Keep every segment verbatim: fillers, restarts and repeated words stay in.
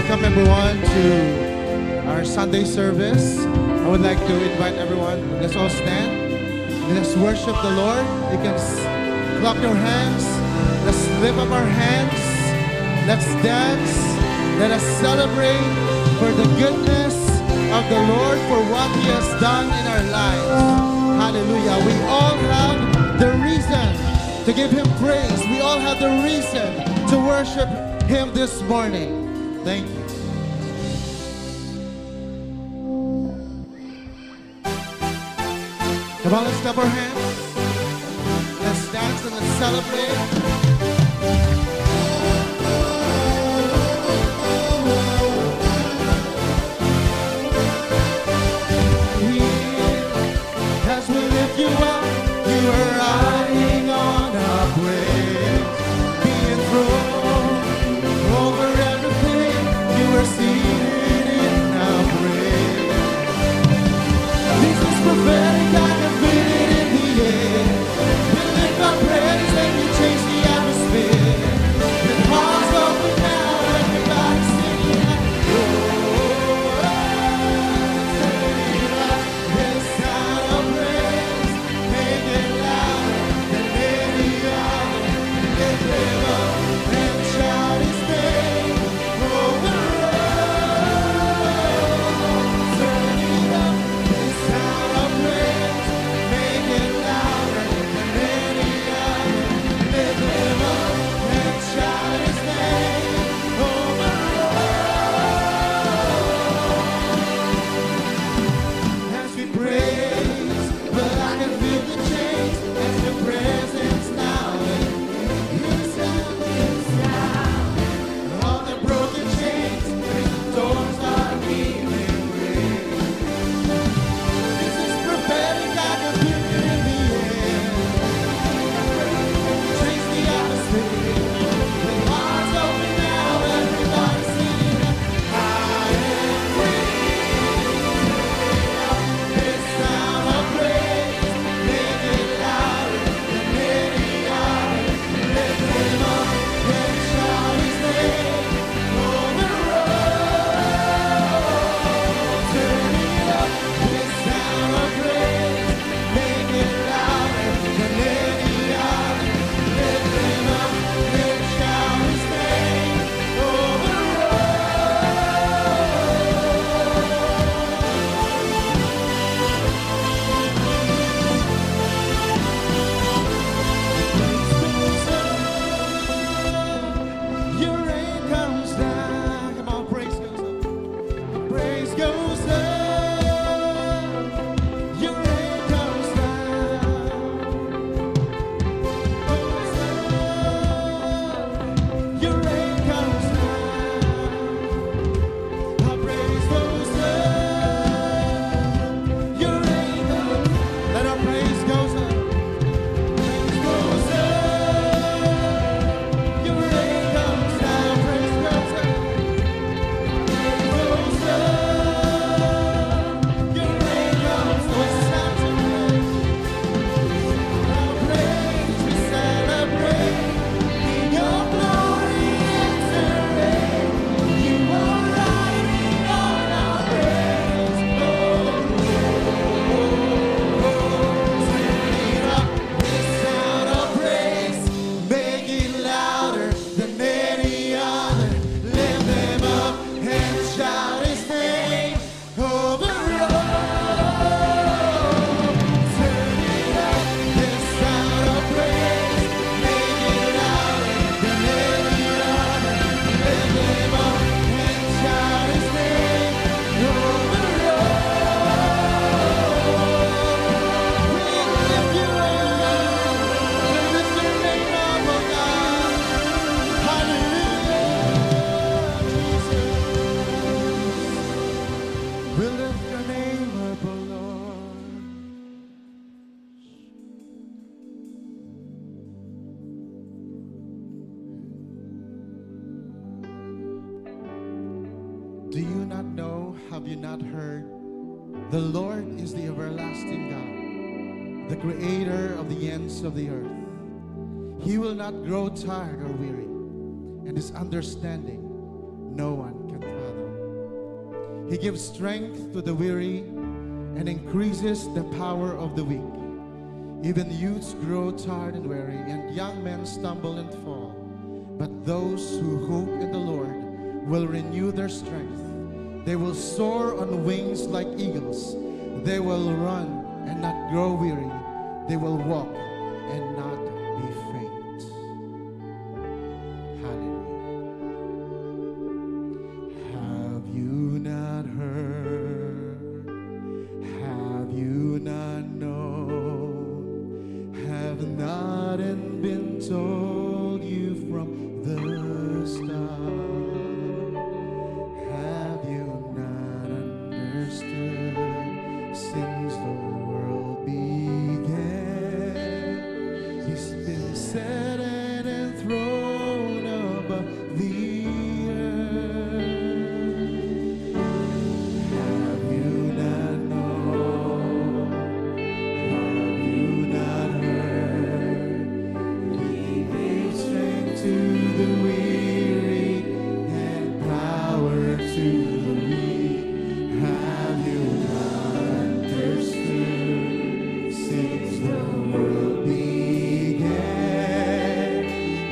Welcome everyone to our Sunday service. I would like to invite everyone, let's all stand. Let's worship the Lord. You can s- clap your hands. Let's lift up our hands. Let's dance. Let us celebrate for the goodness of the Lord, for what He has done in our lives. Hallelujah. We all have the reason to give Him praise. We all have the reason to worship Him this morning. Thank you. Come on, let's clap our hands. Let's dance and let's celebrate. As we lift you up, you are riding on our praise. Be enthroned over everything, you are seated in our praise. This is prophetic, I can feel it in the air. We lift our praise and you change the atmosphere. With hearts open now, everybody singing. Oh, turn it up. This sound of praise, make it louder than any other. Lift him up and shout his name over us. Turn it up. This sound of praise, make it louder than any other. Lift him up and shout his name over us. As we praise, but I can feel the change as your presence now. All the broken chains, prison doors are giving way. This is prophetic, I can feel it in the air. Change the atmosphere. With hearts open now, everybody singing. I am free. This sound of praise, make it louder than any other. Lift him up and shout his name over us. Turn it up, this sound of praise, make it louder than any other. Lift him up and shout his name over us. Your rain comes down. Come on, praise goes up. Praise goes up. Your rain comes down. Goes up. Your rain comes down. Our praise goes up. Your rain comes. Let our praise goes up. Praise goes up. Your rain comes down. Praise goes up. Praise goes up. Your rain comes down. Our praise, we celebrate. In your glory enter in. You are riding on our praise. Oh, oh, oh, oh. Turn it up. This sound of praise, make it louder than any other. Lift them up and shout his name. Overall, turn it up, this sound of praise, make it louder than any other. Lift him up and shout his name. Overall, we lift you up, we lift your name up, oh God. Hallelujah, Jesus. We lift your name up, oh Lord. Do you not know? Have you not heard? The Lord is the everlasting God, the creator of the ends of the earth. He will not grow tired or weary, and his understanding no one can fathom. He gives strength to the weary and increases the power of the weak. Even youths grow tired and weary, and young men stumble and fall. But those who hope in the Lord will renew their strength. They will soar on wings like eagles. They will run and not grow weary. They will walk and not be faint. Hallelujah. Have you not heard? Have you not known? Have not it been told you from the start? Have you not understood since the world began? He's been set and enthroned above the earth. Have you not known? Have you not heard? He gives strength to the weary and power to the weak. Have you not understood since the world began?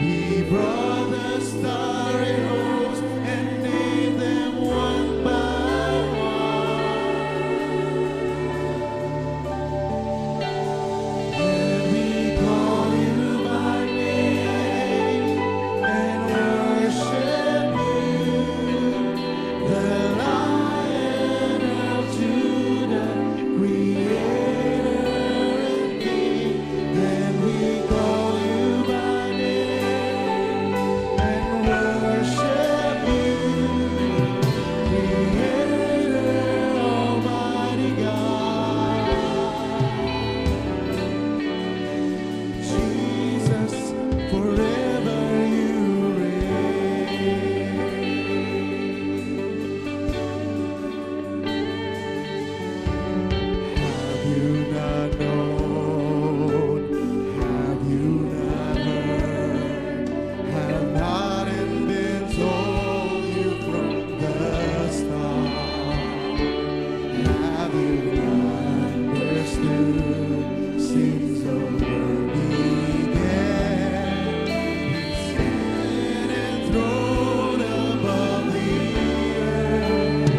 He brought the starry host and named them one by one. When we call you by name and worship you, the Lion of Judah, Creator and King, then we call you by name and worship you, Creator, Almighty God. Jesus, forever you reign. Have you not known? Have you not heard? Have not it been told you from the start? Have you not understood since the world began? He's seated enthroned above the earth.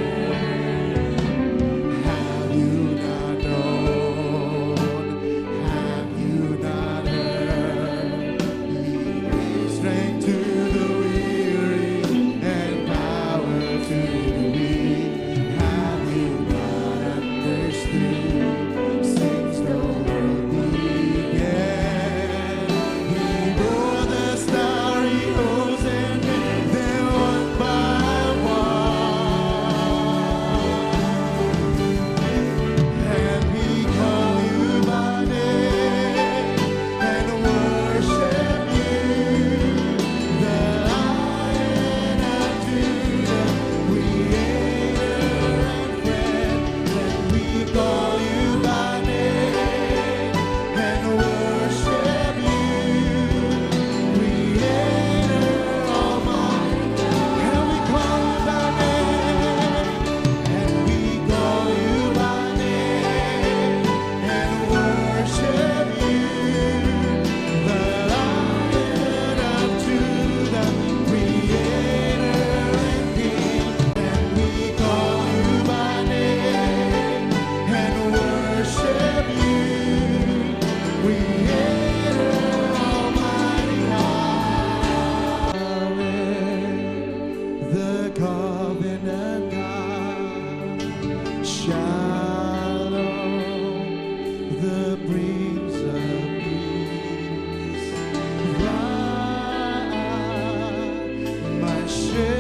Have you not known? Have you not heard? He gives strength to the weary and power to the weak. Have you not understood since the world began? He bore the starry host and named them one by one. And we call you by name and worship you, the Lion of Judah, Creator and friend. And we call you by name and worship you, Creator Almighty. And we call you by name. And we call you by name and worship you, the Lion of Judah, Creator and King. And we call you by name and worship you, Creator Almighty God. The covenant God, Shalom, the Prince of Peace, Raah, my Shepherd,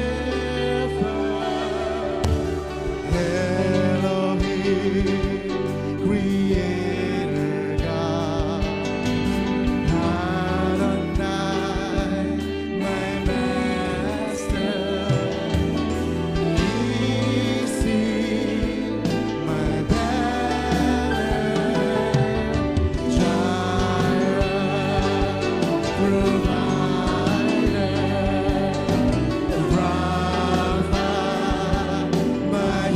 Elohim, Creator God, Adonai, my Master, Nissi, my banner, Jireh, provider, Rapha, my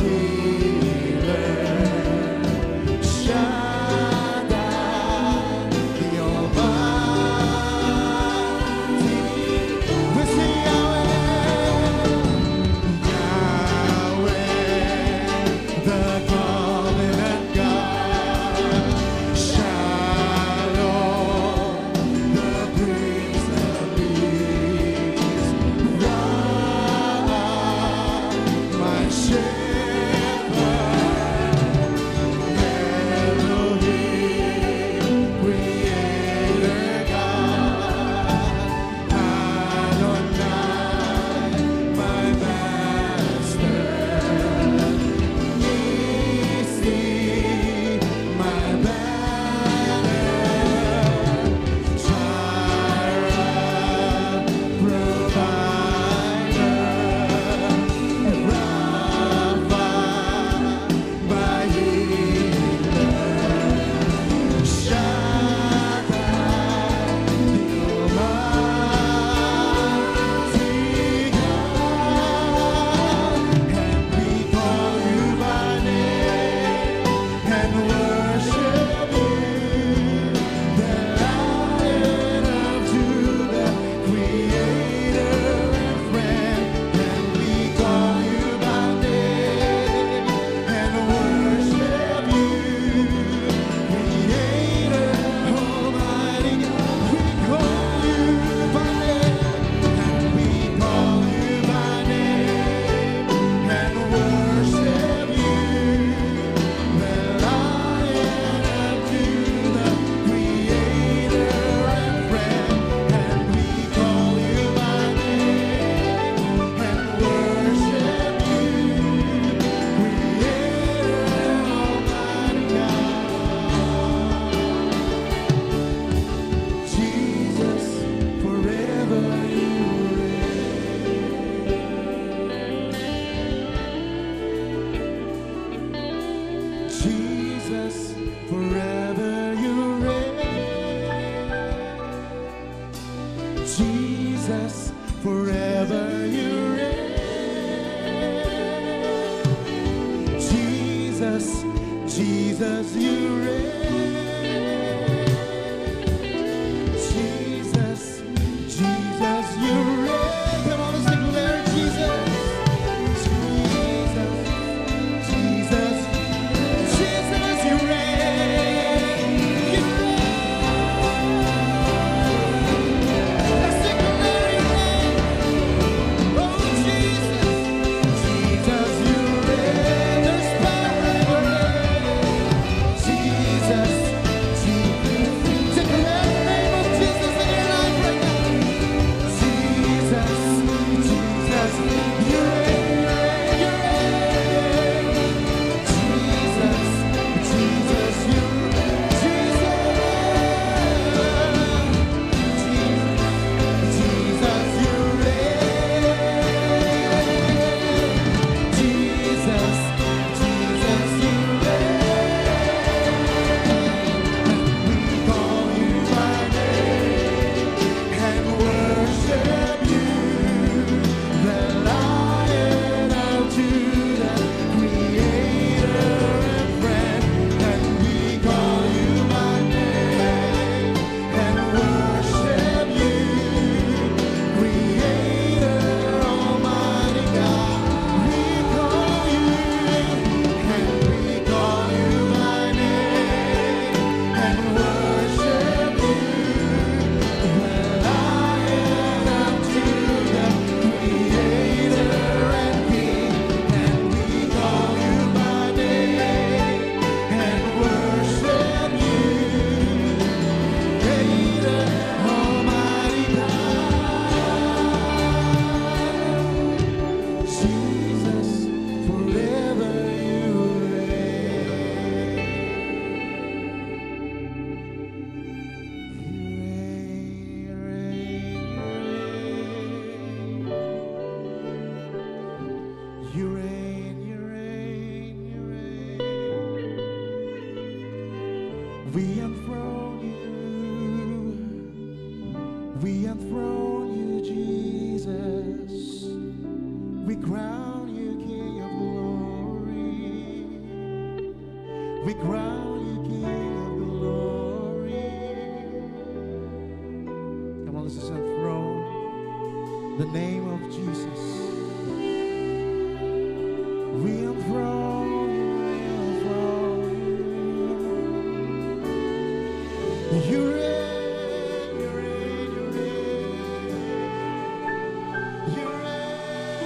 Jesus, forever you reign. Jesus, forever you reign. Jesus, Jesus, you reign. Jesus, Jesus, you reign. Come on, let's declare Jesus. Jesus, Jesus, Jesus, you reign. You reign. Let's declare your name. Oh, Jesus. Jesus, you reign. There's power in your name. Jesus, Jesus. Declare the name of Jesus in your life right now. Jesus, Jesus, you reign, you reign, you reign. Jesus, Jesus, you reign. Jesus, Jesus, you reign. Jesus, Jesus, you reign. And we call you by name and worship you, the Lion of Judah, Creator and friend. And we call you by name and worship you, Creator, Almighty God. We call you, and we call you by name and worship you, the Lion of Judah, Creator and King. And we call you by name and worship you, great and almighty God. Jesus, forever you reign. You reign, you reign, you reign. You reign, you reign, you reign. We enthrone you. We enthrone you, Jesus. We crown you King of glory. We crown you King of glory. Come on, let's just enthrone the name of Jesus. We enthrone you, we enthrone you. You reign, you reign, you reign. You reign.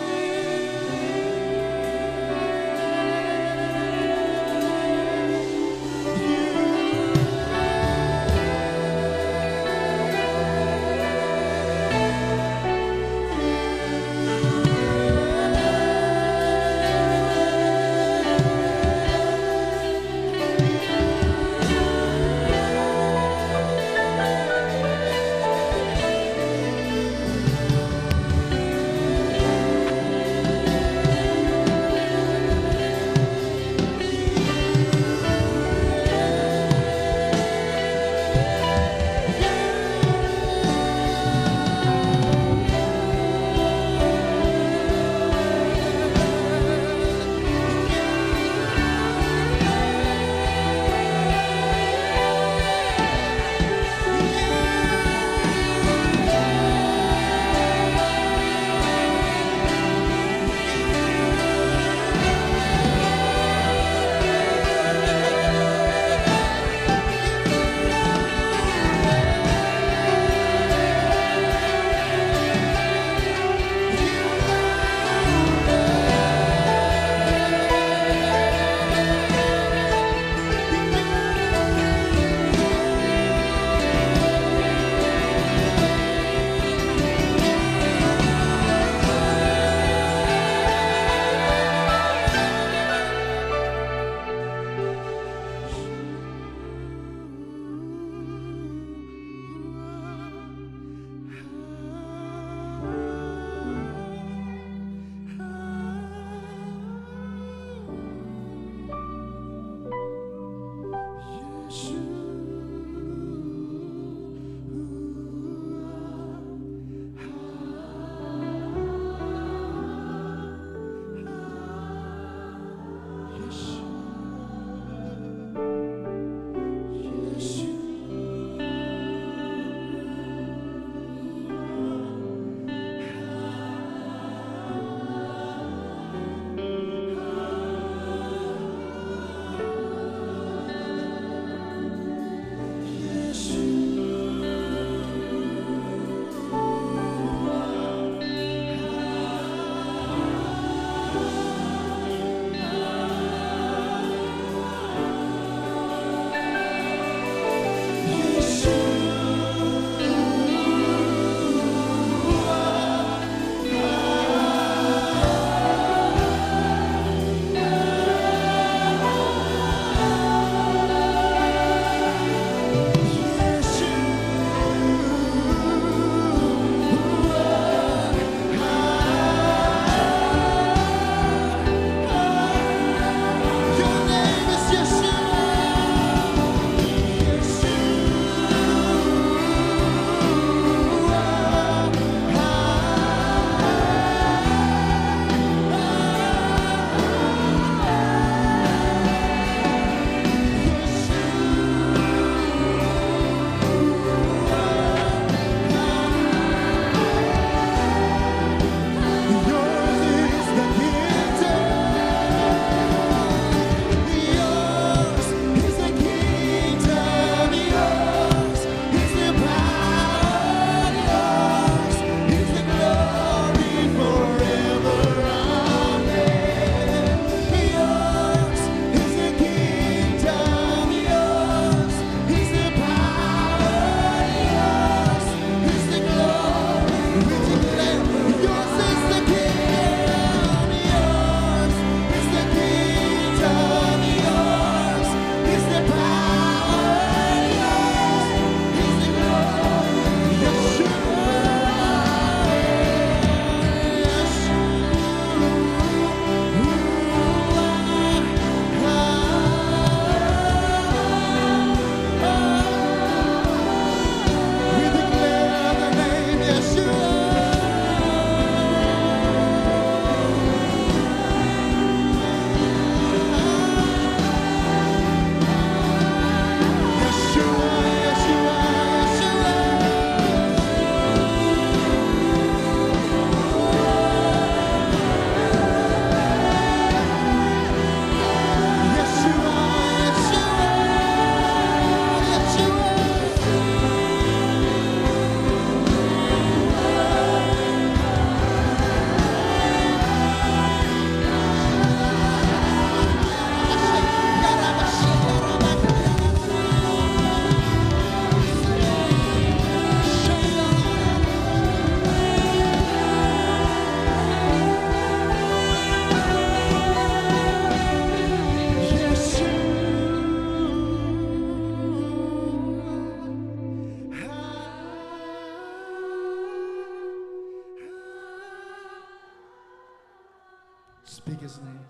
His name.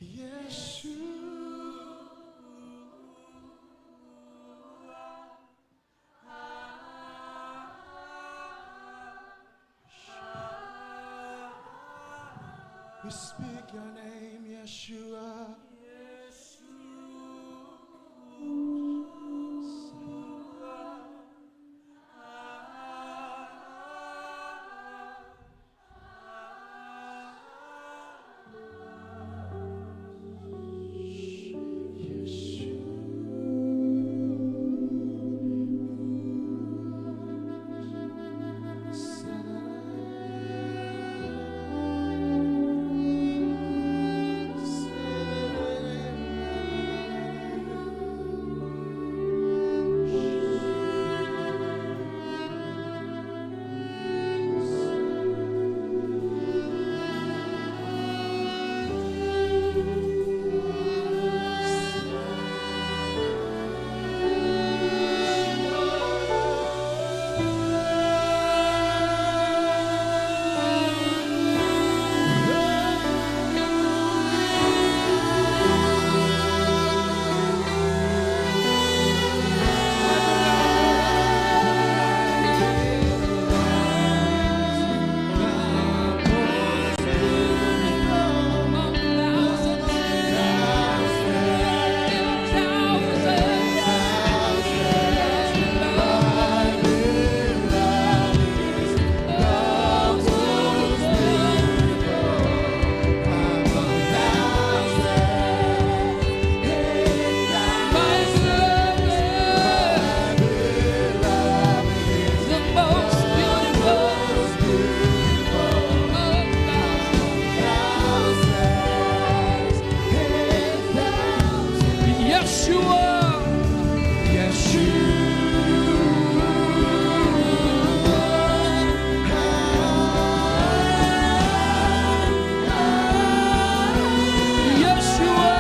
Yeshua. We speak your name, Yeshua. Yeshua. Yeshua. Yeshua.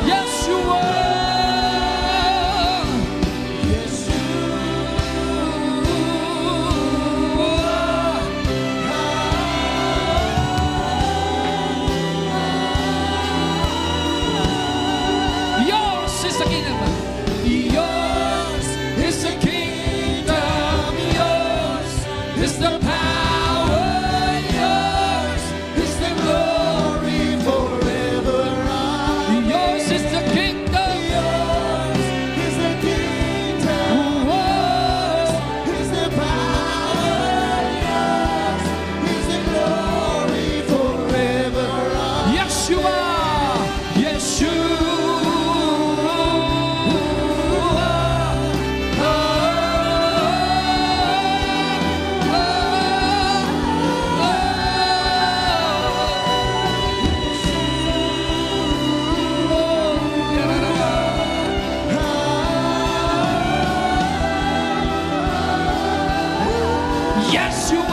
Yeshua. Yours is the kingdom. Yours is the kingdom. Yours is the power. Yours is the glory forever. Yours is the kingdom. Yours is the kingdom. Yours is the power. Yours is the glory forever. Yeshua, Yeshua. Yes, you are.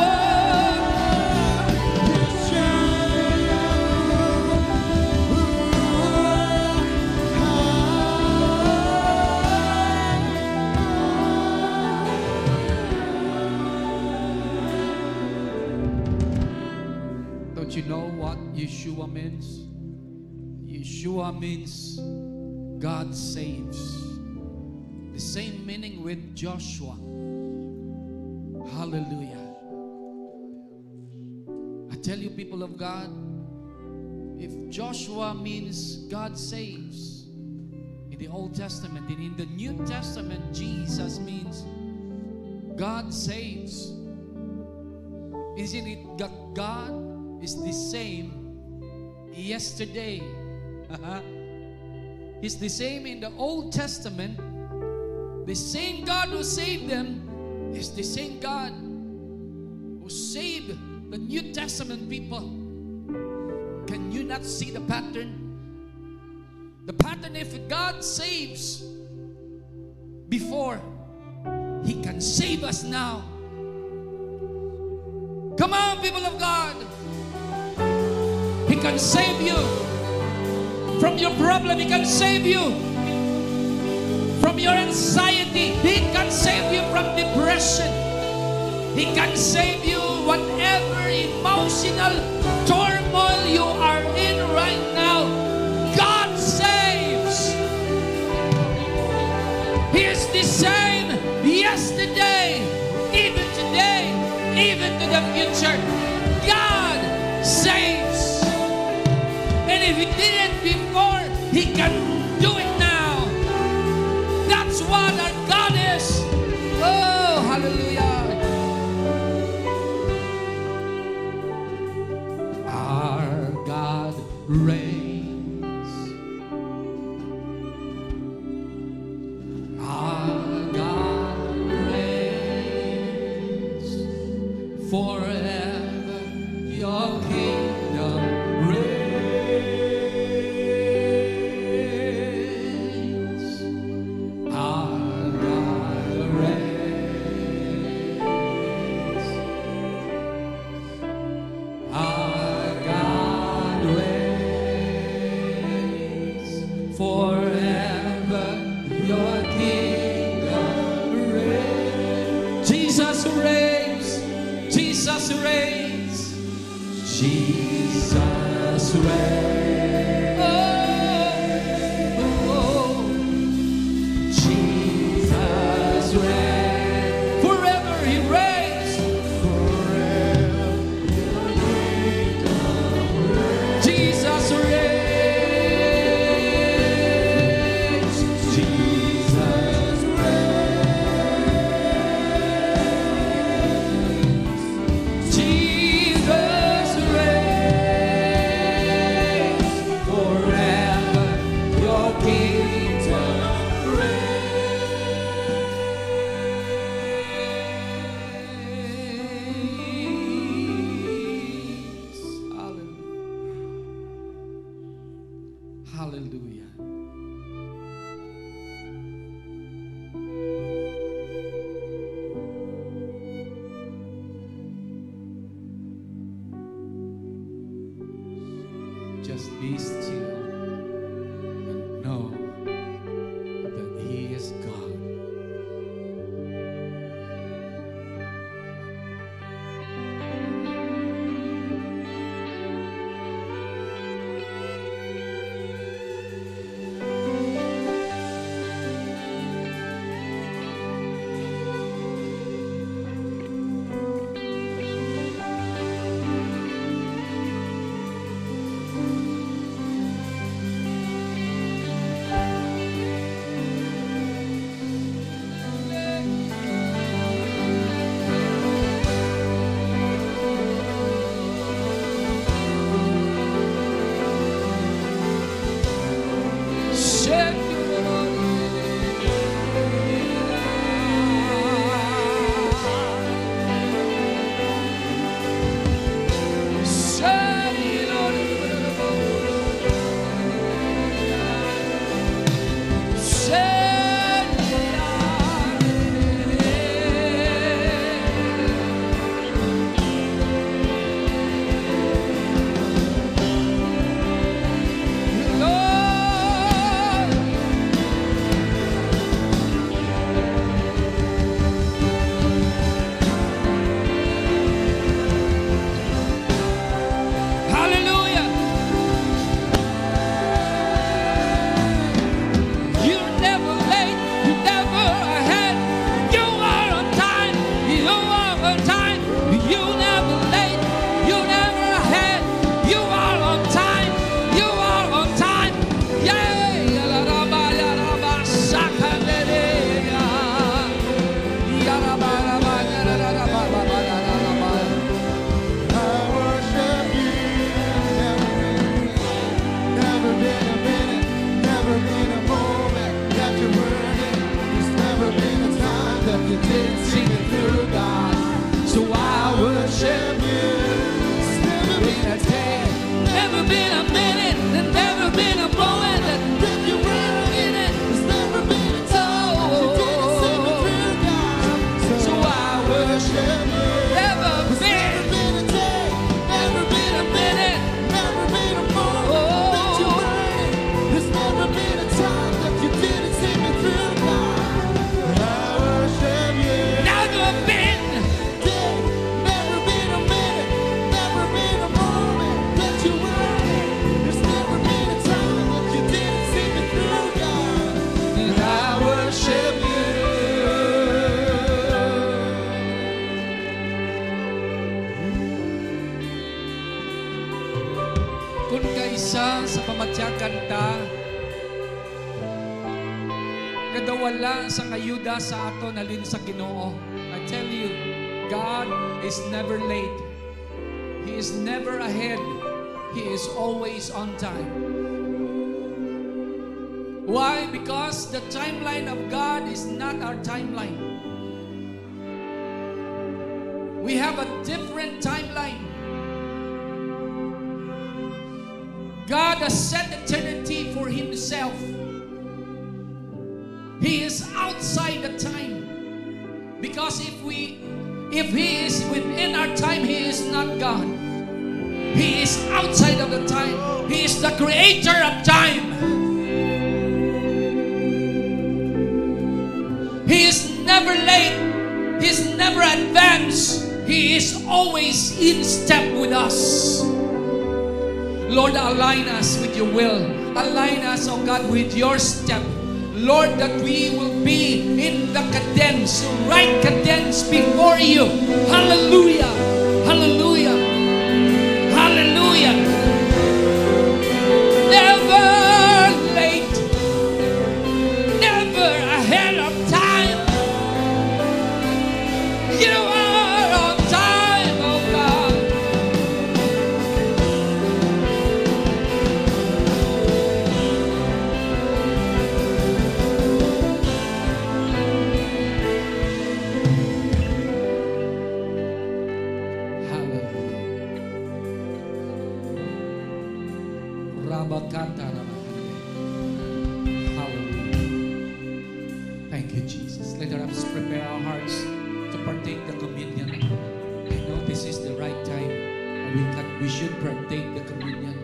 Don't you know what Yeshua means? Yeshua means God saves. The same meaning with Joshua. Hallelujah. I tell you, people of God, if Joshua means God saves in the Old Testament, then in the New Testament, Jesus means God saves. Isn't it that God is the same yesterday? He's the same in the Old Testament. The same God who saved them is the same God who saved the New Testament people. Can you not see the pattern? The pattern, if God saves before, He can save us now. Come on, people of God. He can save you from your problem. He can save you from your anxiety. He can save you from depression. He can save you whatever emotional turmoil you are in right now. God saves. He is the same yesterday, even today, even to the future. God saves. And if He did it before, He can do it now. That's what our God is. Oh, hallelujah. Our God reigns. Our God reigns. Forever your kingdom reigns. Our God reigns. Our God reigns forever. Your kingdom reigns. Jesus reigns. Jesus reigns. Jesus reigns. Oh, oh, oh. Jesus reigns. Forever He reigns. Forever. Jesus reigns. Jesus reigns. Jesus reigns. Kanta nga daw wala sang ayuda sa aton halin sa Ginoo. I tell you, God is never late. He is never ahead. He is always on time. Why? Because the timeline of God is not our timeline. We have a different timeline. God has set eternity for himself. He is outside the time. Because if we if he is within our time, he is not God. He is outside of the time. He is the creator of time. He is never late. He is never advanced. He is always in step with us. Lord, align us with your will. Align us, oh God, with your step. Lord, that we will be in the cadence, right cadence before you. Hallelujah. Hallelujah. Hallelujah. Never late. Never ahead of time. You are on time, oh God. Hallelujah. Rabakata, rabakata. Hallelujah. Thank you, Jesus. Let us prepare our hearts to partake the communion. I know this is the right time. We can, we should partake the communion.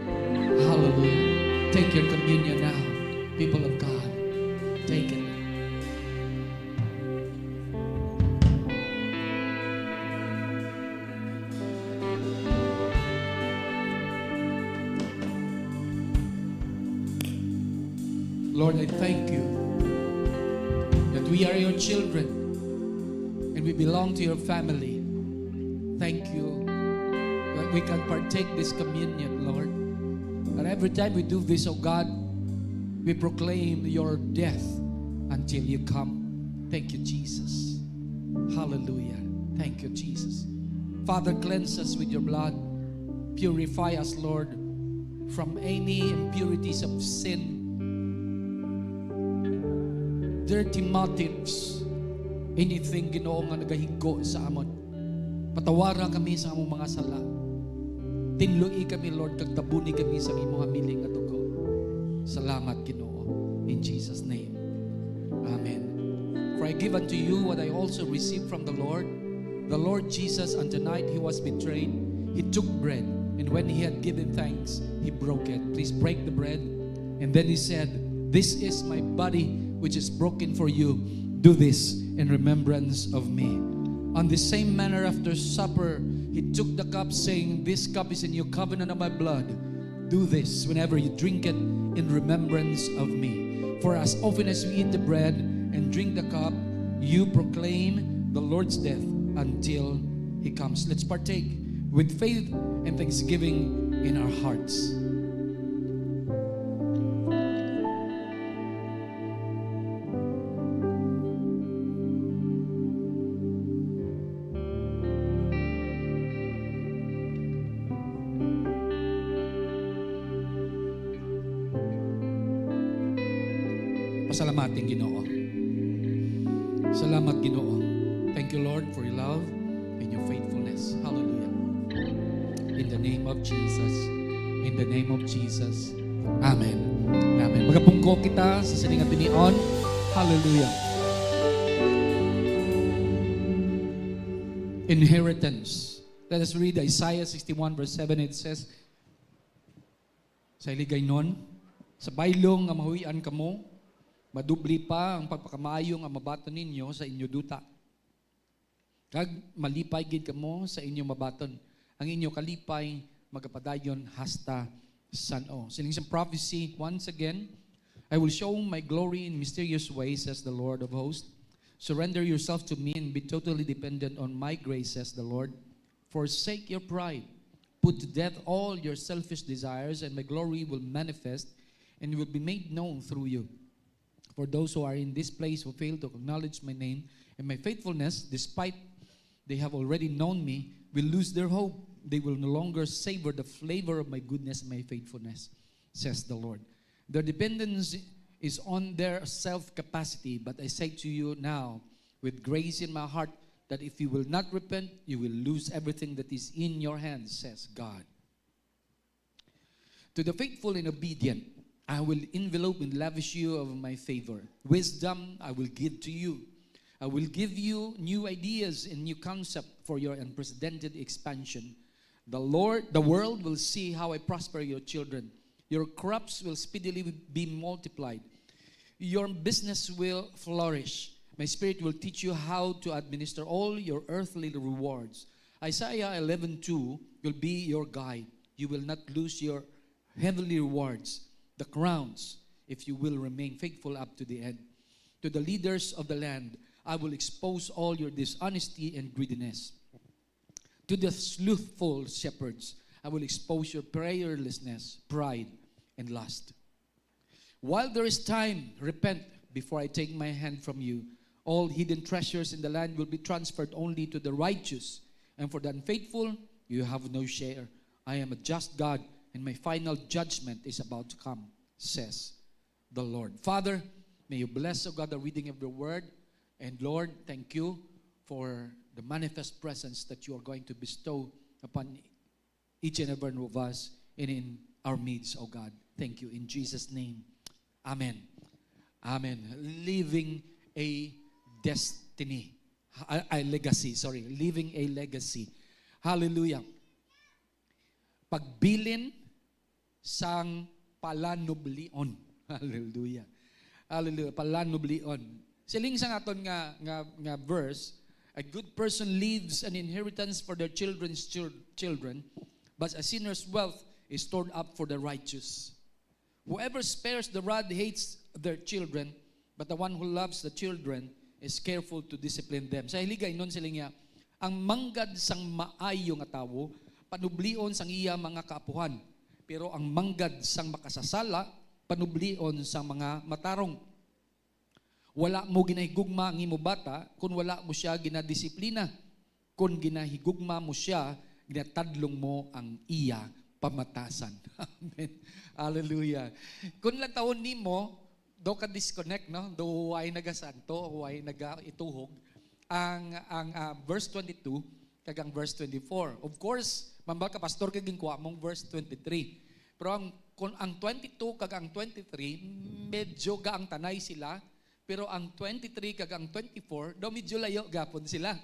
Hallelujah. Take your communion now, people of God. Take it. Lord, I thank you that we are your children and we belong to your family. Thank you that we can partake this communion, Lord. That every time we do this, oh God, we proclaim your death until you come. Thank you, Jesus. Hallelujah. Thank you, Jesus. Father, cleanse us with your blood. Purify us, Lord, from any impurities of sin, dirty motives, anything, Ginoo, nga nagahigo sa amon. Patawara kami sa among mga sala. Tinloi kami, Lord, kag tabuni kami sa imo hamili nga dugo. Salamat, Ginoo. In Jesus' name. Amen. For I give unto you what I also received from the Lord. The Lord Jesus, on the night he was betrayed, he took bread, and when he had given thanks, he broke it. Please break the bread. And then he said, "This is my body, which is broken for you. Do this in remembrance of me." On the same manner, after supper, he took the cup, saying, "This cup is a new covenant of my blood. Do this whenever you drink it in remembrance of me. For as often as you eat the bread and drink the cup, you proclaim the Lord's death until he comes." Let's partake with faith and thanksgiving in our hearts. Pasalamati ang Ginoo. Salamat, Ginoo. Thank you, Lord, for your love and your faithfulness. Hallelujah. In the name of Jesus. In the name of Jesus. Amen. Amen. Magapungko kita sa sining nga tinion. Hallelujah. Inheritance. Let us read Isaiah sixty-one verse seven. It says, sa hiligaynon, sa baylo nga mahuy-an kamo, madubli pa ang pagpakamaayo nga mabaton ninyo sa inyo duta. Kag malipay gid kamo sa inyo mabaton. Ang inyo kalipay magapadayon hasta san-o. Siling sang prophecy, once again, "I will show my glory in mysterious ways," says the Lord of hosts. "Surrender yourself to me and be totally dependent on my grace," says the Lord. "Forsake your pride. Put to death all your selfish desires, and my glory will manifest and will be made known through you. For those who are in this place who fail to acknowledge my name and my faithfulness, despite they have already known me, will lose their hope. They will no longer savor the flavor of my goodness and my faithfulness, says the Lord. Their dependence is on their self-capacity, but I say to you now, with grace in my heart, that if you will not repent, you will lose everything that is in your hands, says God. To the faithful and obedient, I will envelop and lavish you of my favor. Wisdom I will give to you. I will give you new ideas and new concept for your unprecedented expansion. The Lord, the world will see how I prosper your children. Your crops will speedily be multiplied. Your business will flourish. My spirit will teach you how to administer all your earthly rewards. Isaiah eleven two will be your guide. You will not lose your heavenly rewards, the crowns, if you will remain faithful up to the end. To the leaders of the land, I will expose all your dishonesty and greediness. To the slothful shepherds, I will expose your prayerlessness, pride, and lust. While there is time, repent before I take my hand from you. All hidden treasures in the land will be transferred only to the righteous, and for the unfaithful, you have no share. I am a just God, and my final judgment is about to come, says the Lord. Father, may you bless, O God, the reading of your word. And Lord, thank you for the manifest presence that you are going to bestow upon each and every one of us and in our midst, O God. Thank you in Jesus' name. Amen. Amen. Living a destiny. A, a legacy, sorry. Living a legacy. Hallelujah. Pagbilin sang palanublion. Hallelujah. Hallelujah. Palanublion. Siling sang aton nga, nga, nga verse, a good person leaves an inheritance for their children's chil-, children, but a sinner's wealth is stored up for the righteous. Whoever spares the rod hates their children, but the one who loves the children is careful to discipline them. Sa Hiligaynon, siling niya, ang manggad sang maayo nga tawo panublion sang iya mga kaapuhan, pero ang manggad sang makasasala panublion sang mga matarong. Wala mo ginahigugma ang imo bata kon wala mo sia ginadisiplina. Kon ginahigugma mo sia, ginatadlong mo ang iya pamatasan. Amen. Hallelujah. Kung lantawon nimo, do ka disconnect, no? Do huway nagasanto, huway nagaituhog ang, ang, ah, verse twenty-two kag ang verse twenty-four. Of course, mambal ka, "Pastor, kay ginkuha mong verse twenty-three." Pero ang, kung ang twenty-two kag ang twenty-three, medyo gaangtanay sila, pero ang twenty-three kag ang twenty-four, daw medyo layo gapon sila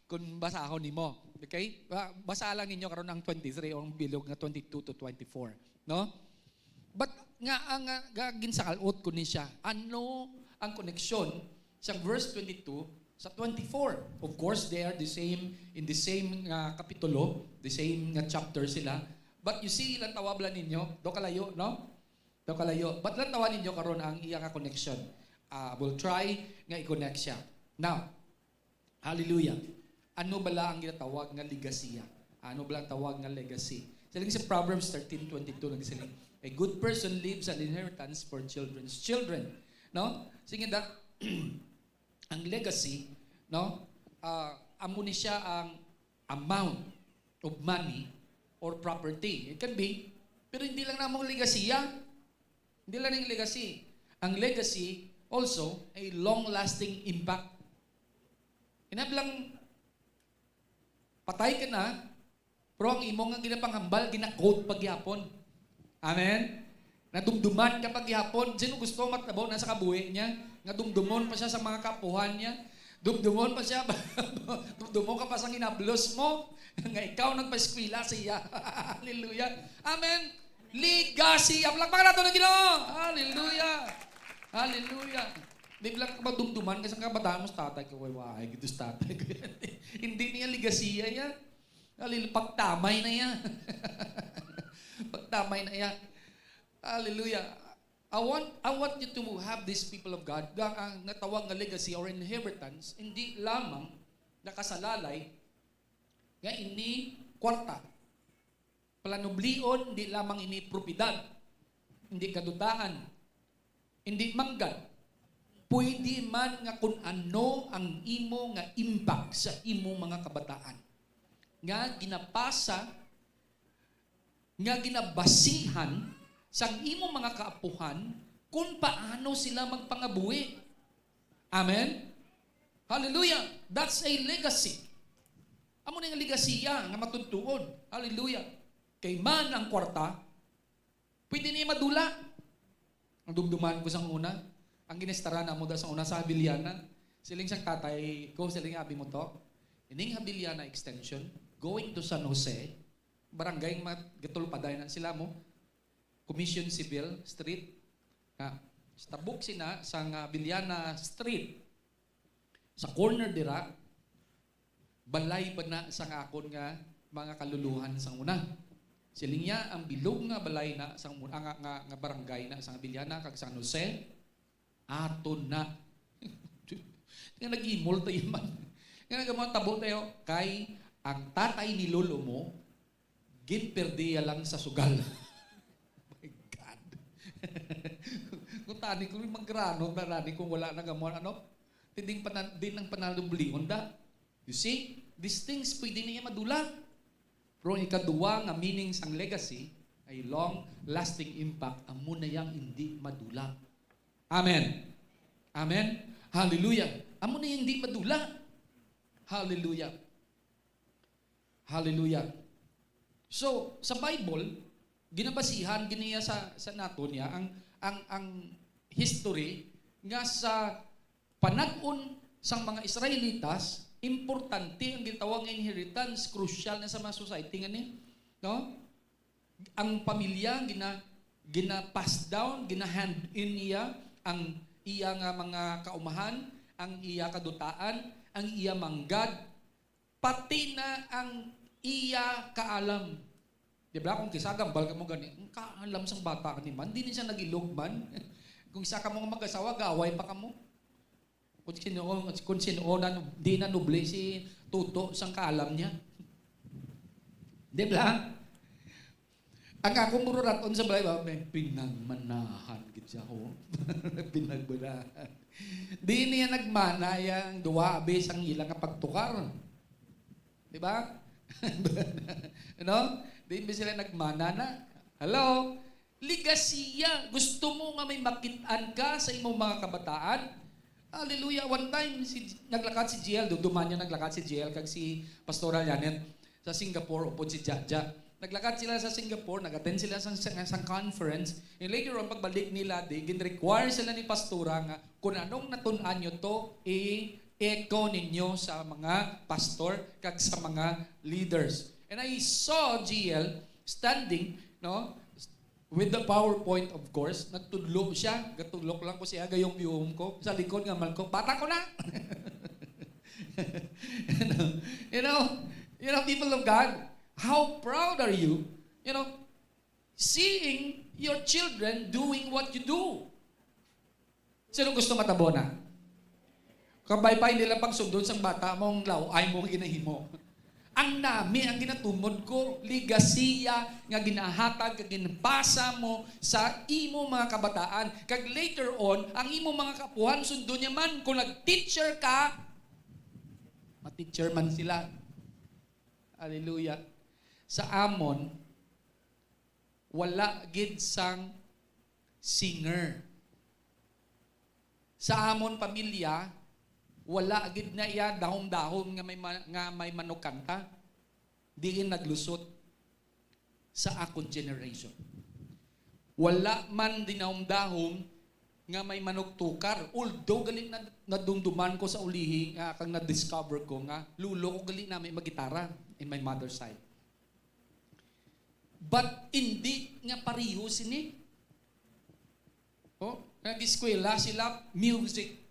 kung basahon nimo. Okay? Ba-, basa lang ninyo karon ang twenty-three o ang bilog nga twenty-two to twenty-four, no? But nga ang, ah, ga-, ginsakalot ko ni siya, ano ang koneksyon sa verse twenty-two sa twenty-four? Of course, they are the same, in the same nga kapitulo, the same nga chapter sila. But you see, ilang tawag lang ninyo, do kalayo, no? Do kalayo. But lang tawa ninyo karon ang iya nga connection. Ah, we'll try nga i-connect siya. Now, hallelujah. Ano bala ang ginatawag nga legasiya? Ano bala ang tawag nga legacy? Siling sa Proverbs thirteen twenty-two, nagsiling, "A good person leaves an inheritance for children's children." No? Sige da, ang legacy, no? Ah, amo ni siya ang amount of money or property. It can be, pero hindi lang namang legasiya. Hindi lang yung legacy. Ang legacy also a long-lasting impact. Inablang patay ka na, pero ang imo nga ginapanghambal, gina-quote pa gihapon. Amen? Nadumduman ka pa gihapon. Sino gusto matabo na sa kabuhi niya? Nga dumdumon pa siya sa mga kapuhan niya. Dumdumon pa siya. Dumdumon ka pa sa ginablos mo. Nga ikaw nagpaeskwela siya. Hallelujah. Amen. Legacy. Palakpakan nato ng Ginoo. Hallelujah. Hallelujah. Di ba lang ka madumduman kasi ang kabataan mo sa tatay ko, way, way, gito sa tatay ko yan. Hindi niya legasiya yan. Hallelujah. Pagtamay na yan. Pagtamay na yan. Hallelujah. I want, I want you to have this, people of God, nga ang natawag nga legacy or inheritance, hindi lamang nakasalalay nga ini kwarta. Palanublion, hindi lamang ini propiedad. hindi kadutaan, hindi manggad. Pwede man nga kun ano ang imo nga impact sa imo mga kabataan nga ginapasa, nga ginabasihan sang imo mga kaapuhan kung paano sila magpangabuhi. Amen? Hallelujah! That's a legacy. Amo na yung legasiya nga matutuod. Hallelujah! Kay man ang kwarta, pwede niya madula. Ang dumduman ko sang una, ang ginistara namo da sang una sa Habiliana. Siling sang tatay ko, siling, "Abi mo to? Ining Habiliana extension, going to San Jose, barangay nga gatulpaday na sila mo, Commission Civil Street, ha, sa tabok sina sang Habiliana Street, sa corner dira, balay ba na sang akon nga mga kaluluhan sang una." Siling niya, "Ang bilog nga balay na sang una, nga, nga, nga barangay na sang Habiliana kag San Jose, aton na." Nga nag-imol tayo man. Nga nagamo tabo tayo kay ang tatay ni lolo mo ginperdiya lang sa sugal. My God. Kung tani ko, manggranong na tani kung wala na gamon, ano? Ding pana-, ding ang panalo bulion da. You see? These things, pwede niya madula. Pero ang ikaduwa nga meaning sang legacy ay long-lasting impact. Amo na yang hindi madula. Amen. Amen. Hallelujah. Amo na yang hindi madula. Hallelujah. Hallelujah. So, sa Bible, ginabasihan giniya sa, sa nato niya ang, ang, ang history nga sa panag-on sang mga Israelitas, importante ang gitawag nga inheritance, crucial na sa mga society nga ni, no? Ang pamilya gina-, gina-pass down, gina-hand in niya ang iya nga mga kaumahan, ang iya kadutaan, ang iya manggad, pati na ang iya kaalam. Di ba? Kung kisa gambal ka mo gani, ang kaalam sang bata ka ni man, di ni siya nagilog man. Kung isa ka mo mag-asawa, gaway pa ka mo. Kung sino, kung sino na, di na nubli si Tuto sang kaalam niya. Di ba? Ang akong mururaton sa balay ba, may pinagmanahan gid siya, ho. Pinagmanahan. Di niya nagmana yang duwa abi sang ila nga pagtukar. Di ba? You know? Di ba sila nagmana na? Hello? Ligasiya. Gusto mo nga may makit-an ka sa imong mga kabataan? Hallelujah. One time, si, naglakat si G L, duduman niya naglakat si G L kag si Pastora Janet sa Singapore, upod si Jaja. Naglakat sila sa Singapore, nag-attend sila sa, sa, sa conference. And later on, pagbalik nila, di, gin-require sila ni Pastora nga kung anong natun-an nyo to, i-echo ninyo sa mga pastor kag sa mga leaders. And I saw G L standing, no, with the PowerPoint, of course. Nagtudlo siya. Gatudlok lang ko siya, gayong biyuhom ko. Sa likod nga man ko, "Bata ko na!" You know, you know, you know, people of God, how proud are you? You know, seeing your children doing what you do. Sino gusto matabo na? Kabay pa nila pagsundon sang bata mo ang law-ay mo ginahimo. Ang nami ang ginatumod ko, ligasiya nga ginahatag kag ginpasa mo sa imo mga kabataan. Kag later on, ang imo mga kapuhan sundon niya man. Kung nag-teacher ka, ma-teacher man sila. Hallelujah. Sa amon, wala gid sang singer. Sa amon pamilya, wala gid na iya dahom-dahom nga may ma-, nga may manugkanta. Diin naglusot sa akon generation. Wala man dinahom-dahom nga may manugtukar. Although gali na, nadumduman ko sa ulihi nga kag na-discover ko nga lolo ko gali na may magitara in my mother's side. But hindi nga pareho sini. Oh, nag-eskwela sila, music.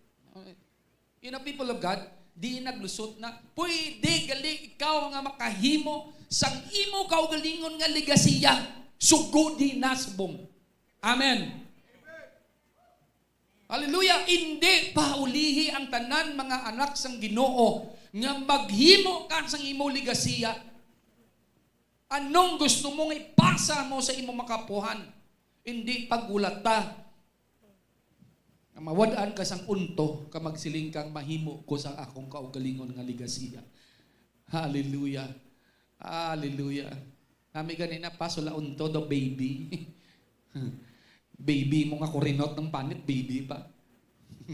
You know, people of God, di naglusot na. Pwede gali ikaw nga makahimo sang imo kaugalingon nga legasiya. Sugodi na subong. Amen. Hallelujah. Hindi paulihi ang tanan, mga anak sang Ginoo, nga maghimo ka sang imo legasiya. Anong gusto mo nga ipasa mo sa imo makapuhan? Hindi pagulata. Nga mawad-an ka sang unto, ka magsiling kang, "Mahimo ko sa akong kaugalingon nga legasiya." Hallelujah. Hallelujah. Nami ganina pa, sula unto do baby. Baby mo nga kurinot ng panit, baby pa.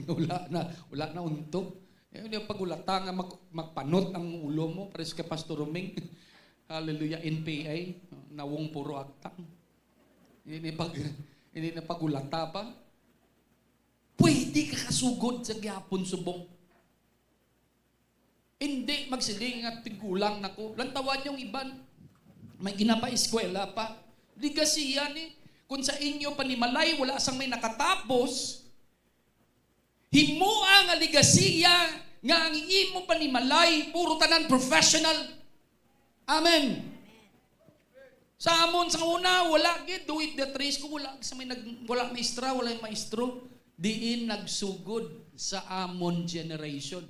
Wala na, wala na unto. Eh, yung pagulata nga mag-, magpanot ang ulo mo, pares kay Pastor Roming. Hallelujah, N P A, nawong puro aktang. Hindi pag, hindi na pagulata pa. Pwede ka kasugod sa gihapon subong. Hindi magsiling nga tigulang na ko. Lantawan yung iban. May ginapaeskwela pa. Legasiya ni. Kung sa inyo panimalay, wala sang may nakatapos, himoa nga legasiya nga ang imo panimalay, puro tanan professional. Amen. Sa amon, sa una, wala gid, do it the trace ko, wala sa may nag-, wala maestra, wala yung maestro. Diin nagsugod sa amon generation.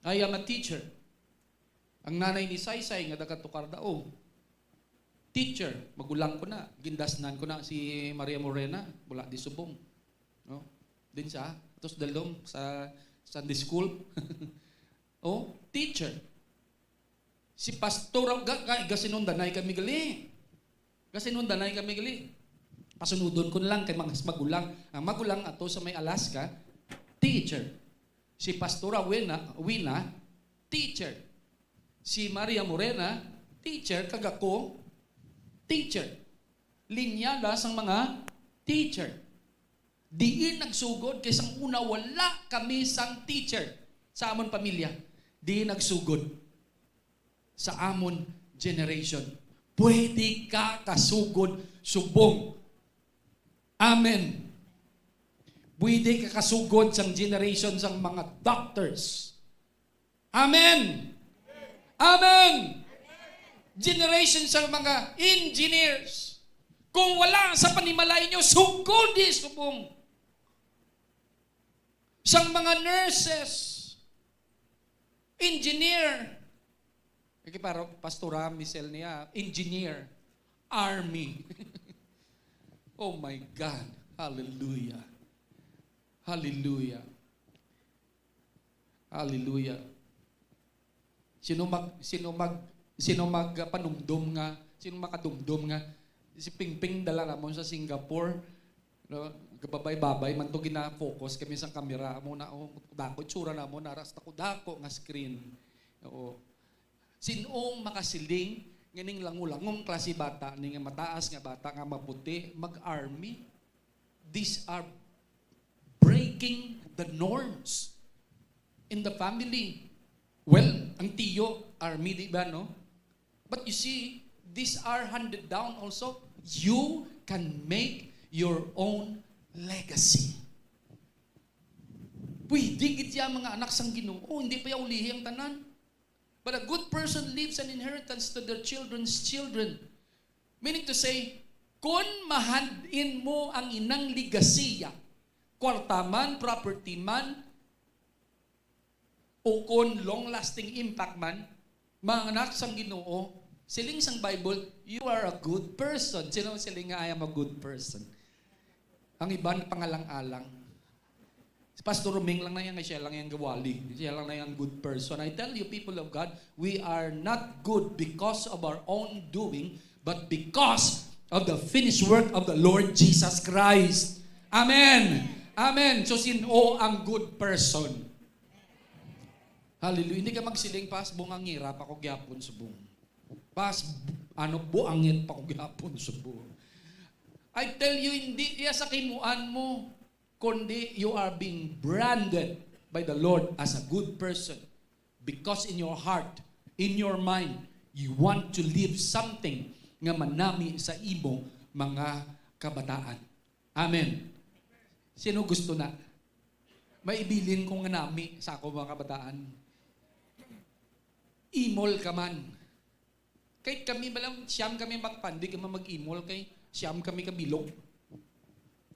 I am a teacher. Ang nanay ni Saysay nga taga Tukarda, oh, teacher, magulang ko na, gindasnan ko na si Maria Morena, wala di subong. No? Din sa, atos dalom sa Sunday school. Oh, teacher. Si pastor, ga, ga, gasinundanay kami gali. Gasinundanay kami gali. Pasunudon ko na lang kay mga magulang. Ang magulang ato sa may Alaska, teacher. Si Pastora Wina, Wina, teacher. Si Maria Morena, teacher. Kag ako, teacher. Linyada sang mga teacher. Diin nagsugod kay sang una wala kami sang teacher sa amon pamilya. Diin nagsugod sa amon generation. Pwede ka kasugod subong. Amen. Pwede ka kasugod sang generation sang mga doctors. Amen. Amen. Generation sang mga engineers. Kung wala sa panimalay nyo, sugod di subong. Sang mga nurses, engineer. Kay para Pastora Michelle niya, engineer, army. Oh my God. Hallelujah. Hallelujah. Hallelujah. Sino mag, sino mag, sino magpanumdom nga, sino makadumdom nga si Pingping dala namon sa Singapore, no? Gababay-babay man to, gina-focus kami sa kamera. Amo na, oh, dako itsura namon, naras dako-dako nga screen. Oo. Sin-ong makasiling nga ning lango-langong klase bata, ni nga mataas nga bata nga maputi, mag-army? These are breaking the norms in the family. Well, ang tiyo, army, di ba, no? But you see, these are handed down also. You can make your own legacy. Pwede gid ya, mga anak sang Ginoo, hindi pa ya ulihi ang tanan. But a good person leaves an inheritance to their children's children. Meaning to say, kon mahand-in mo ang inang legasiya, kwarta man, property man, o kon long-lasting impact man, mga anak sang Ginoo, siling sang Bible, "You are a good person." Sino siling nga, "I am a good person"? Ang iban pangalang-alang. Si Pastor Roming lang na yan, siya lang yung gawali. Siya lang na yung good person. I tell you, people of God, we are not good because of our own doing, but because of the finished work of the Lord Jesus Christ. Amen. Amen. So, sino ang good person? Hallelujah. Hindi ka magsiling, "Pas, bungangira pa ko gyapon subong. Pas, ano, buangit pa ko gyapon subong." I tell you, hindi iya sa kimuan mo, kundi you are being branded by the Lord as a good person. Because in your heart, in your mind, you want to leave something nga manami sa imo mga kabataan. Amen. Sino gusto na? May ibilin ko nga nami sa ako mga kabataan. Imol ka man. Kay kami ba lang, siyam kami magpandi, kami mag-imol kay siyam kami kabilog.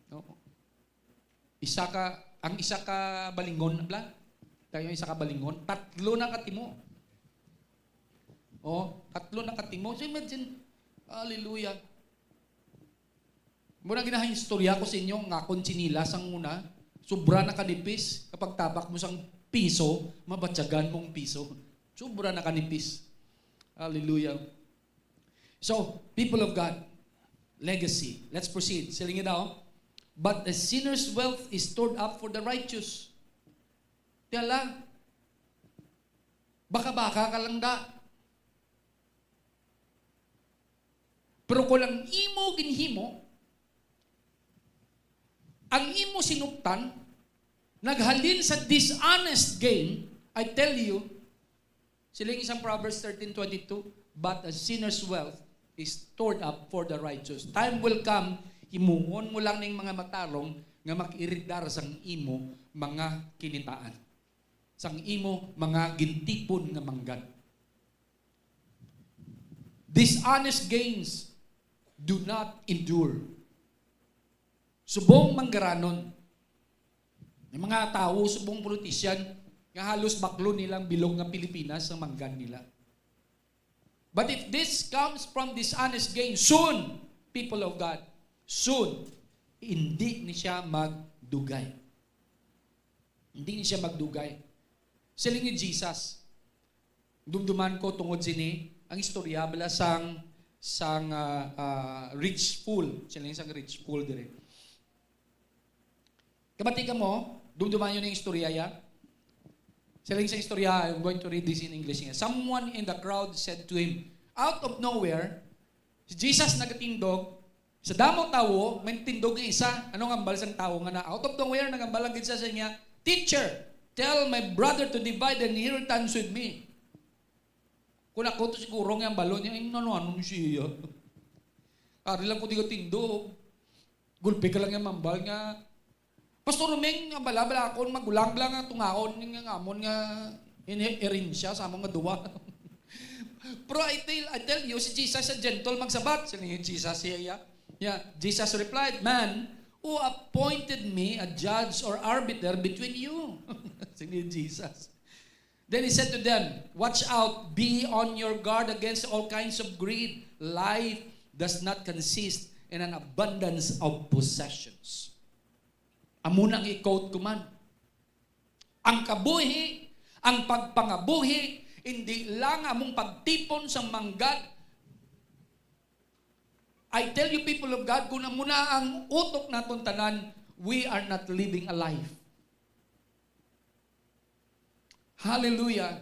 No? Isa ka, ang isa ka balingon, bla? Tayo isa ka balingon, tatlo na katimo. Oh, tatlo na katimo. So imagine, hallelujah. Mura ginahistorya ko sa inyo nga akon tsinelas sang una, sobra na kanipis. Kapag tabak mo sang piso, mabatyagan mong piso. Sobra na kanipis. Hallelujah. So, people of God, legacy. Let's proceed. Silingi daw, "But a sinner's wealth is stored up for the righteous." Tiyala, baka-baka ka lang da. Pero kung ang imo ginhimo, ang imo sinuptan, naghalin sa dishonest gain, I tell you, siling sang Proverbs thirteen twenty-two, "But a sinner's wealth is stored up for the righteous." Time will come, himuon mo lang ning mga matarong nga mag-iridar sang imo mga kinitaan, sang imo mga gintipon nga manggad. Dishonest gains do not endure. Subong manggaranon, may mga tawo, subong politician, nga halos baklon nila ang bilog nga Pilipinas sa manggad nila. But if this comes from dishonest gain, soon, people of God, soon, hindi ni siya magdugay. Hindi ni siya magdugay. Siling ni Jesus, dumduman ko tungod sini, ang istorya bala sang, sang, ah, ah, rich fool. Siling sang rich fool dire. Kabati ka mo, dumduman niyo na yung istorya ya. Siling sa istorya, I'm going to read this in English nga. "Someone in the crowd said to him," out of nowhere, si Jesus nagatindog, sa damo tawo, may tindog nga isa. Ano nga hambal sang tawo nga na? Out of nowhere, nagambal lang gid siya sa niya, "Teacher, tell my brother to divide the inheritance with me." Kung ako to siguro nga ang balon niya, "Ay, ano, ano ni siya?" Ari lang ko di katindog. Gulpi ka lang yung mambal nga, "Pastor Romeng, nga bala-bala akon, magulang lang ang tungaon nga amon nga ini-, erensya sa amon nga duwa." Pero I tell, I tell you, si Jesus a gentle magsabat. Sila ni Jesus siya, ya. Yeah. Jesus replied, "Man, who appointed me a judge or arbiter between you?" Sila ni Jesus. Then he said to them, "Watch out, be on your guard against all kinds of greed. Life does not consist in an abundance of possessions." Amo nang i-quote ko man. Ang kabuhi, ang pagpangabuhi, hindi lang among pagtipon sa manggad. I tell you, people of God, kung amo na ang utok naton tanan, we are not living a life. Hallelujah.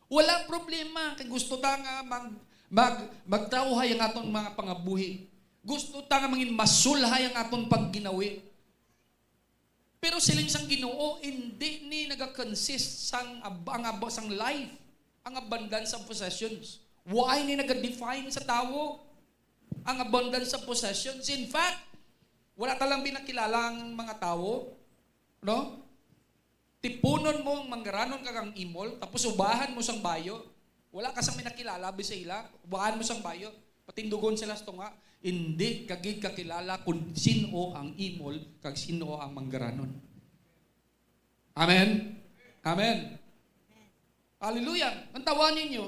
Wala problema kay gusto ta nga mag, mag, magtawhay ang aton mga pangabuhi. Gusto ta nga mangin masulhay ang aton pagginawi. Pero siling sang Ginoo, hindi ni naga-consist sang ab-, ang abo sang life, ang abundance of possessions. Why ni naga-define sa tawo ang abundance of possessions? In fact, wala ta lang binakilala ang mga tawo, no? Tipunon mo ang manggaranon kag ang imol, tapos ubahan mo sang bayo. Wala ka sang may nakilala, bisay ila, ubahan mo sang bayo. Patindugon sila sa tunga. Hindi ka gid kakilala kung sin-o ang imol kag sin-o ang manggaranon. Amen? Amen. Hallelujah. Ang tawa ninyo.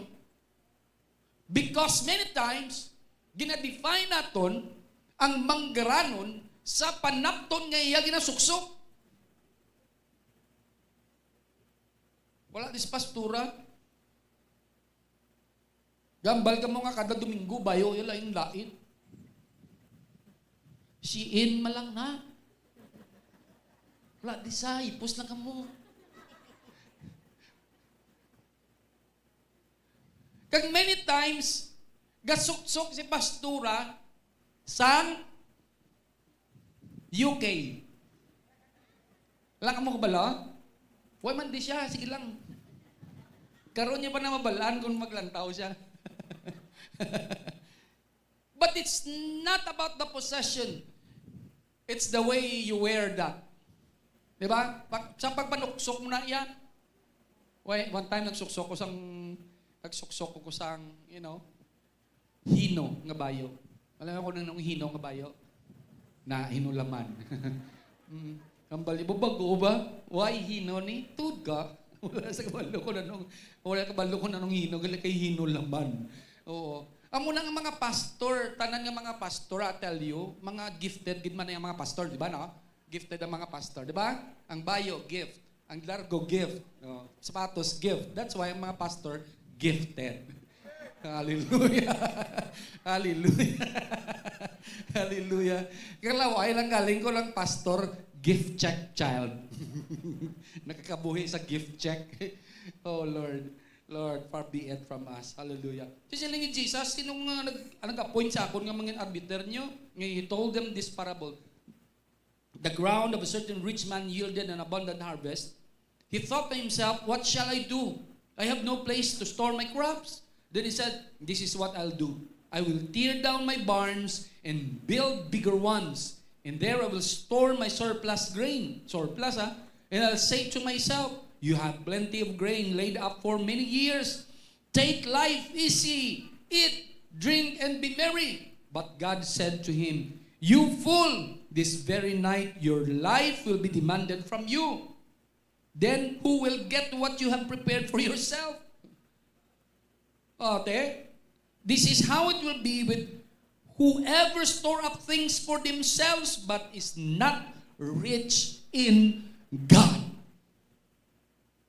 Because many times, ginadefine naton ang manggaranon sa panapton nga iya ginasuksok. Wala dis pastora. Gambal ka mo nga kada Domingo, bayo yung lain-lain. Siin man lang na. Wala, di sa, hipos lang ka mo. Kag many times, gasuksok si pastora sang U K. Wala ka mo kabalo? Wa man di siya, sige lang. Karon niya pa na mabalaan kung maglantaw siya. But it's not about the possession. It's the way you wear that. Di ba? Pag, sa pagpanuksok mo na iya. Wait, one time nagsuksok ko sang, nagsuksok ko sang, you know, hino nga bayo. Alam mo kung anong hino nga bayo? Na hinulaman. Mm. Ang bali mo, bago ba? Why hino ni? Tuod ka? Wala sa kabalo ko na nung, wala kabalo ko na nung hino, gali kay hinulaman. Oo. Amo na nga mga pastor, tanan nga mga pastor, I tell you, mga gifted gid man ang mga pastor, di ba, no? Gifted ang mga pastor, di ba? Ang bayo, gift. Ang largo, gift. Oh, sapatos, gift. That's why ang mga pastor, gifted. Hallelujah. Hallelujah. Hallelujah. Kalaway lang galing ko lang, pastor, gift check child. Nakakabuhi sa gift check. Oh, Lord. Lord, far be it from us. Hallelujah. So, siling ni Jesus, "Sino nga nag-, ang nag-appoint sa akon nga mangin arbiter nyo?" Nga he told them this parable. "The ground of a certain rich man yielded an abundant harvest. He thought to himself, 'What shall I do? I have no place to store my crops.' Then he said, 'This is what I'll do. I will tear down my barns and build bigger ones. And there I will store my surplus grain.'" Surplus, ah. "And I'll say to myself, 'You have plenty of grain laid up for many years. Take life easy. Eat, drink, and be merry.' But God said to him, 'You fool, this very night your life will be demanded from you. Then who will get what you have prepared for yourself?'" Ate, this is how it will be with whoever store up things for themselves but is not rich in God.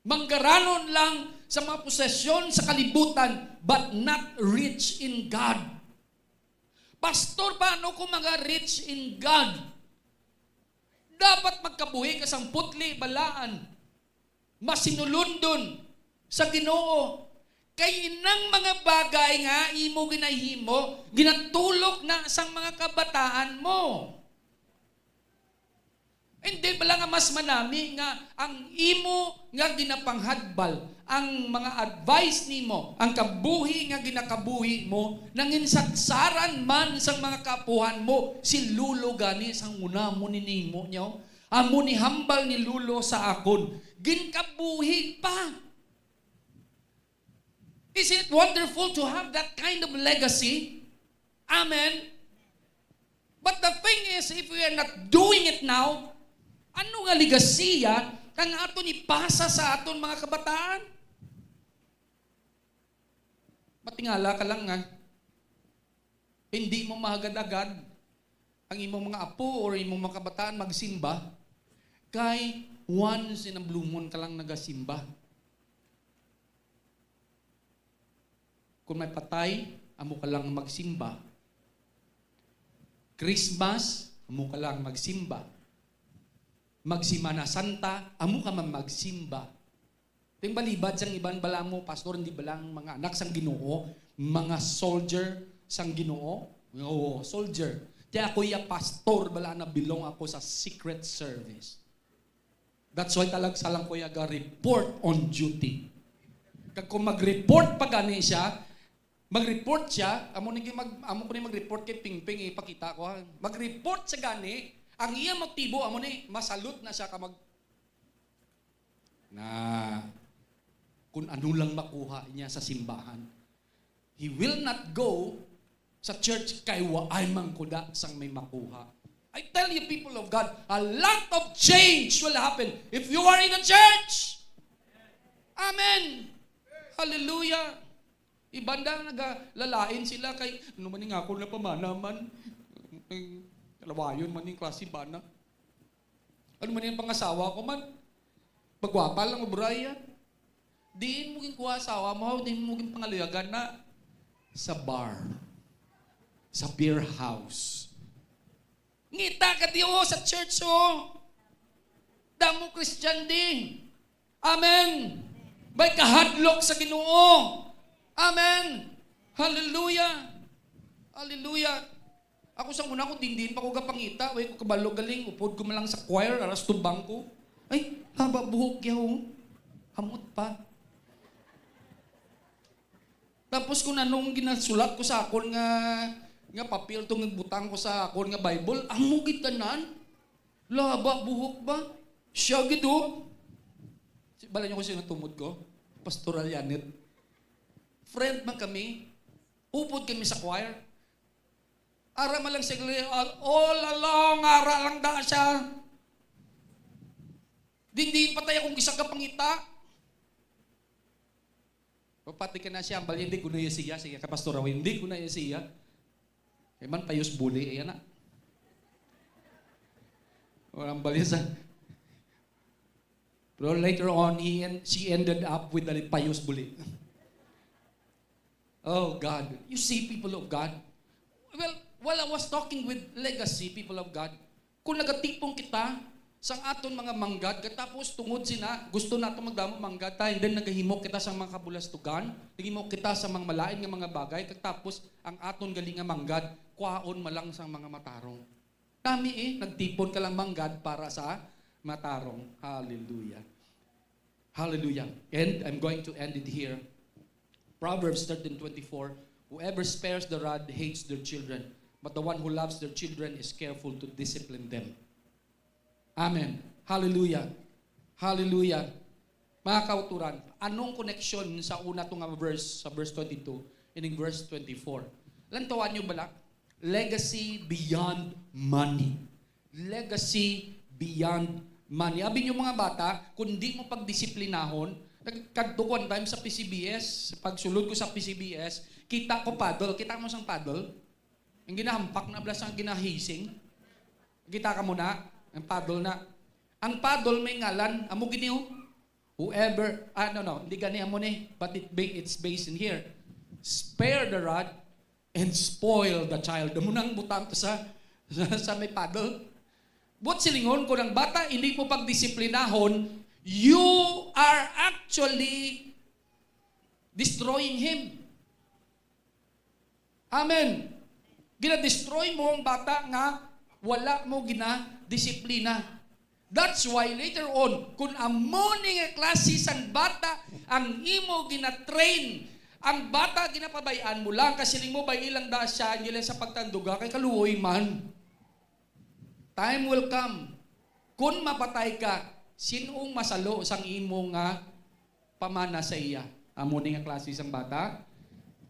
Manggaranon lang sa mga posesyon sa kalibutan, but not rich in God. "Pastor, paano ko mga rich in God?" Dapat magkabuhi ka sang putli, balaan, masinulundon sa Ginoo. Kay inang mga bagay nga imo ginahimo, ginatulok na sang mga kabataan mo. Hindi bala nga mas manami nga ang imo nga ginapanghadbal, ang mga advice nimo, ang kabuhi nga ginakabuhi mo, nanginsaksaran man sang mga kaapuhan mo, si Lolo gani sang una mo ninimo niyo, amo ni hambal ni Lolo sa akon, ginkabuhi pa. Isn't it wonderful to have that kind of legacy? Amen? But the thing is, if we are not doing it now, ano nga legasiya ang aton ipasa sa aton mga kabataan? Matingala ka lang nga, hindi mo mahagad-agad ang imong mga apo or imong mga kabataan magsimba, kay once in a blue moon ka lang nagasimba. Kung may patay, amo ka lang magsimba. Christmas, amo ka lang magsimba. Mag Semana Santa, amo ka man magsimba. Ting balibad sang iban bala mo, "Pastor, hindi bala ang mga anak sang Ginoo mga soldier sang Ginoo?" Oo, soldier. Kaya ako iya pastor, bala na belong ako sa secret service. That's why talagsa lang ko iya ga-report on duty. Kag kung mag-report pa gani siya, mag-report siya, amo ni mag, amo ko ni mag-report kay Pingping, ipakita ko, ha. Mag-report siya gani, ang iya motibo amo ni masalot na siya ka mag, na kung ano lang makuha niya sa simbahan. He will not go sa church kay waay man kuda sang may makuha. I tell you, people of God, a lot of change will happen if you are in the church. Amen. Hallelujah. Iban da nagalalain sila kay, "Ano man nga ako napamana man? Ay, kalawayon man yung klase bana." Ano man yung pangasawa ko man? Magwapa lang, ubray yan. Diin mo ginkuha asawa mo, diin mo ginpangaluyagan na sa bar, sa beer house. Ngita ka di, oh, sa church, oh. Damo Christian di. Amen. May kahadlok sa Ginoo. Amen. Hallelujah. Hallelujah. Ako sa una ko, dindiin pa ko gapangita. Way ko kabalo galing. Upod ko man lang sa choir, aras tubang ko. Ay, haba buhok yaw. Hamot pa. Tapos kung anong ginasulat ko sa akon nga, nga papel to nga butang ko sa akon nga Bible, amo gid tanan. Laba buhok ba? Siya gid, oh. Si, bala niyo ko sino tumod ko? Pastoral Yanet. Friend man kami. Upod kami sa choir. Ara man lang siya, all, all along, ara lang da siya. Dindiin pa tayo kung isa ka pangita. Pagpati ka na siya, ang balya, hindi ko na iya siya. Sige, kapastor ako, hindi ko na iya siya. Kay man, payos buli, ayan na. Walang balya sa... Pero later on, he en- she ended up with the payos buli. Oh, God. You see, people of God, well, while I was talking with legacy, people of God, kung nagatipon kita sa aton mga manggad, katapos tungod sina, gusto nato magdamo manggad ta, and then nagahimo kita sa mga kabulastugan, naghimo kita sa mga malain nga mga bagay, katapos ang aton gali nga manggad, kwaon man lang sang mga matarong. Kami, eh, nagtipon ka lang manggad para sa matarong. Hallelujah. Hallelujah. And I'm going to end it here. Proverbs thirteen twenty-four, "Whoever spares the rod hates their children, but the one who loves their children is careful to discipline them." Amen. Hallelujah. Hallelujah. Mga kauturan, anong connection sa una to nga verse, sa verse twenty-two, ining verse twenty-four? Lantawan niyo bala? Legacy beyond money. Legacy beyond money. Abi niyo, mga bata, kung di mo pagdisiplinahon, nagkadto ko one time sa P C B S, pagsulod ko sa P C B S, kita ko paddle. Kita mo sang paddle? Ang ginahampak na bala sang ginahising. Kita ka mo na? Ang paddle na. Ang paddle may ngalan. Amo gini, oh. Whoever, ah, no, no, hindi gani amo ni, but it ba-, it's based in here. "Spare the rod and spoil the child." Amo nang butang to sa, sa, sa may paddle. Buot silingon, kung ang bata hindi mo pagdisiplinahon, you are actually destroying him. Amen. Ginadestroy mo ang bata nga wala mo ginadisiplina. That's why later on, kung amo ni nga klase sang bata ang imo ginatrain, ang bata ginapabay-an mo lang, kasiling mo, bay-i lang da siya, hindi lang sa pagtanduga, kay kaluoy man. Time will come, kung mapatay ka, sin-ong masalo sang imo nga pamana sa iya? Amo ni nga klase sang bata.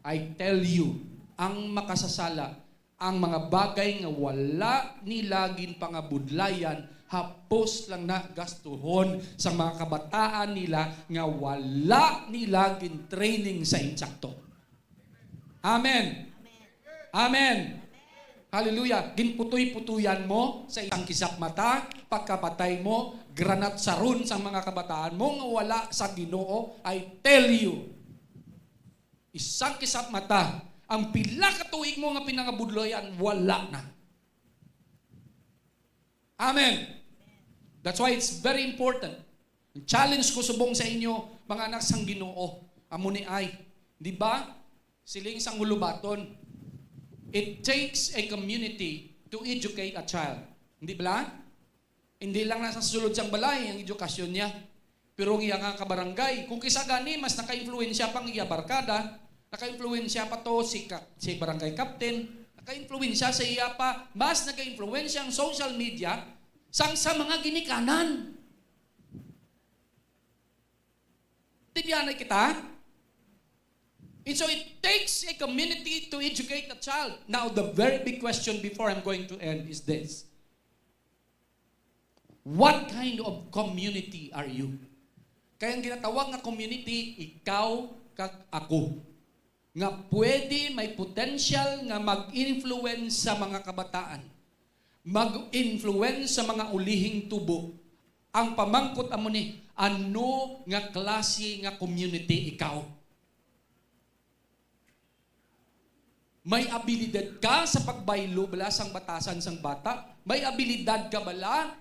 I tell you, ang makasasala, ang mga bagay nga wala nila ginpangabudlayan, hapos lang na gastuhon sa mga kabataan nila nga wala nila gin-training sa insakto. Amen. Amen. Hallelujah. Ginputoy-putoyan mo sa isang kisap mata, pagkapatay mo, granat saron sang mga kabataan mo nga wala sa Ginoo. I tell you, isang kisap mata, ang pila ka tuig mo nga pinangabudloyan, wala na. Amen. That's why it's very important. Ang challenge ko subong sa inyo, mga anak sang Ginoo, amo ni ay. Di ba? Siling sang Ulubaton, "It takes a community to educate a child." Hindi bala? Hindi lang na sa sulod sang balay ang edukasyon niya, pero ang iya nga kabarangay. Kung kisa gani, mas naka-influensya pa ang iya barkada, naka-influensya pa to si ka-, si barangay captain, naka-influensya sa iya pa, mas naka-influensya ang social media sang sa mga ginikanan. Tibyanay kita? And so it takes a community to educate a child. Now, the very big question before I'm going to end is this. What kind of community are you? Kaya ang ginatawag nga community, ikaw kag ako, nga pwede may potential nga mag-influence sa mga kabataan, mag-influence sa mga ulihing tubo. Ang pamangkot amo ni, ano nga klase nga community ikaw? May abilidad ka sa pagbaylo bala sang batasan sang bata? May abilidad ka bala?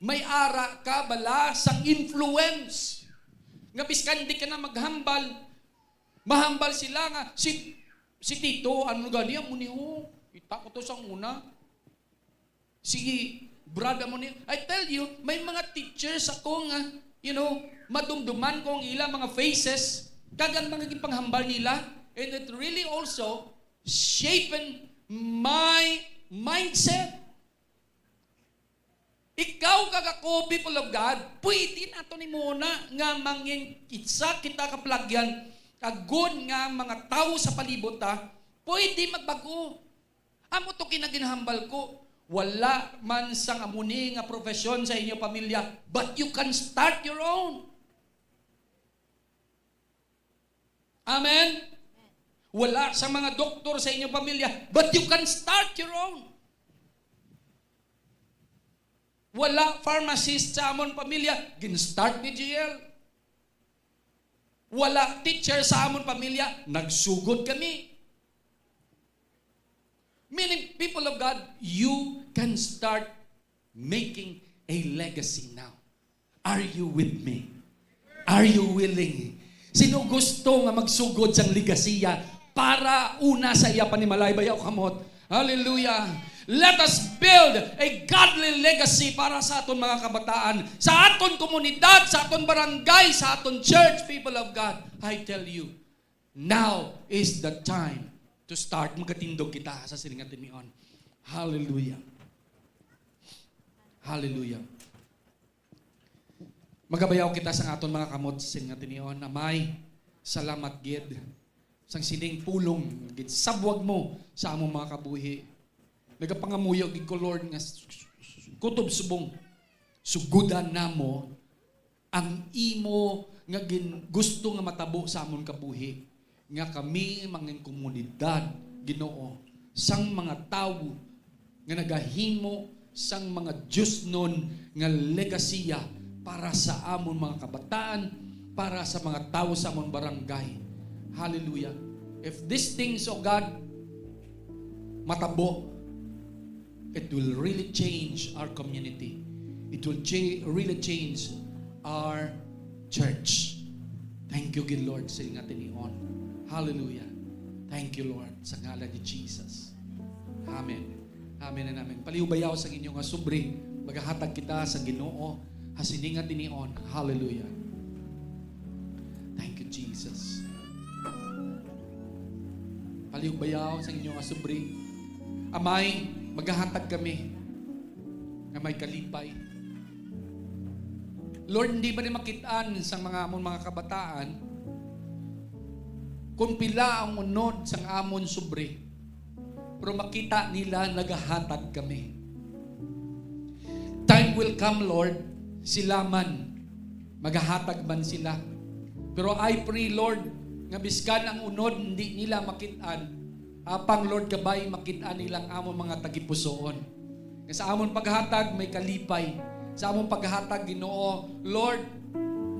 May ara ka bala sang influence? Nga biskan di ka na maghambal, mahambal sila nga si, si Tito, ano gani, amo ni, oh, kita ko to sang una. Sige, brad, amo ni. I tell you, may mga teachers ako nga, you know, madumduman ko ang ila mga faces, kag ang mga ginpanghambal nila, and it really also shapen my mindset. Ikaw kag ako, people of God, pwede nato ni muna nga mangin isa kita ka palagyan, agod nga ang mga tawo sa palibot ta pwede magbag-o. Amo to kinaginhambal ko. Wala man sang amo ni nga profesyon sa inyo pamilya, but you can start your own. Amen? Wala sa mga doktor sa inyong pamilya, but you can start your own. Wala pharmacist sa amon pamilya, gin-start ni G L. Wala teacher sa amon pamilya, nagsugod kami. Meaning, people of God, you can start making a legacy now. Are you with me? Are you willing? Sino gusto nga magsugod sang legasiya para una sa iya panimalay? Bayaw kamot. Hallelujah. Let us build a godly legacy para sa aton mga kabataan, sa aton komunidad, sa aton barangay, sa aton church, people of God. I tell you, now is the time to start. Magatindog kita sa siling nga tinion. Hallelujah. Hallelujah. Magabayaw kita sa aton mga kamot sa siling nga tinion. Amay, salamat gid sang sining pulong nga ginsabwag mo sa among mga kabuhi. Nagapangamuyo gid ko, Lord, nga s-, s-, s-, kutob subong sugudan namo ang imo nga gin-, gusto nga matabo sa amon kabuhi, nga kami mangin komunidad, Ginoo, sang mga tawo nga nagahimo sang mga diosnon nga legasiya para sa amon mga kabataan, para sa mga tawo sa amon barangay. Hallelujah. If these things, O God, matabo, it will really change our community. It will cha-, really change our church. Thank you gid, Lord, sa nga tinion. Hallelujah. Thank you, Lord, sa ngalan ni Jesus. Amen. Amen and amen. Paliw bayaw sa inyo nga subri, magahatag kita sa Ginoo ha sini nga tinion. Hallelujah. Thank you, Jesus. Paliw bayaw sa inyo nga subri. Amay, magahatag kami nga may kalipay. Lord, hindi ba ni makit-an sang mga amon mga kabataan kung pila ang unod sang amon subri? Pero makita nila nagahatag kami. Time will come, Lord, sila man, magahatag man sila. Pero I pray, Lord, nga biskan ang unod hindi nila makit-an, apang, Lord, kabay makit-an nilang amon mga tagipusoon. Nga sa amon paghatag may kalipay. Sa amon paghatag, Ginoo, Lord,